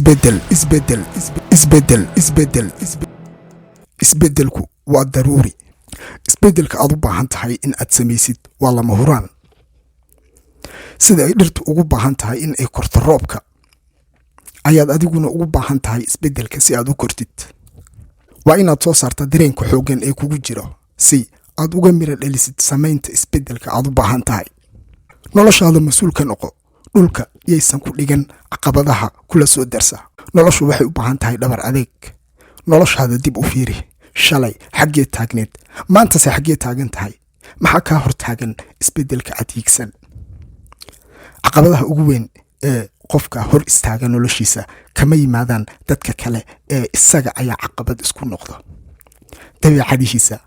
Isbedel, isbedel, isbedel, isbedel. Isbedelku waa daruuri. Isbedelka aad u baahan tahay in aad samaysid waa lama huraan. Sida ay dhirtu ugu baahan tahay in ay korto roobka, ayaad adiguna ugu baahan tahay isbedelka si aad u kortid. Waa inaad soo saarta dareenka xooggan ee kugu jiro si aad uga mira dhalisid samaynta isbedelka aad u baahan tahay. Noloshaada mas-uul ka noqo. Dhulka yaysan ku dhigan caqabadaha kula soo darsa. Noloshu waxay u baahan tahay dhabar adeeg. Noloshaada dib u fiiri. Shalay xaggee taagneed? Maantase xaggee taagan tahay? Maxaa kaa hor taagan isbedelka aad hiigsan? Caqabadaha ugu weyn ee qofka hor istaaga noloshiisa kama yimaadaan dadka kale ee isaga ayaa caqabad isku noqda. Dabeecadihiisa,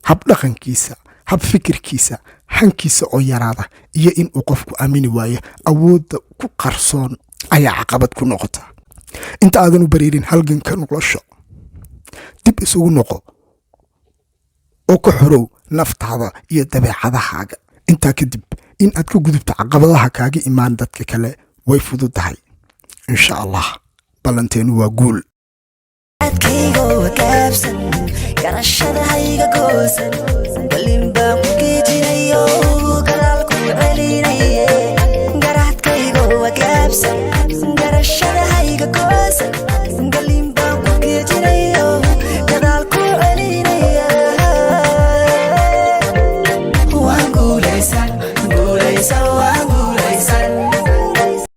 hab dhaqankiisa, hab fikirkiisa, hankiisa oo yaraada iyo in uu qofku aamini waayo awoodda ku qarsoon ayaa caqabad ku noqota. Inta aadan u bariirin halganka nolosha, dib isugu noqo oo ka xorow naftaada iyo dabeecadahaaga. Intaa kadib, in aad ka gudubto caqabadaha kaaga imaan dadka kale way fududahay, insha Allah. Ballanteenu waa guul. Adkaygo gaabsan, garashada hayga goosan.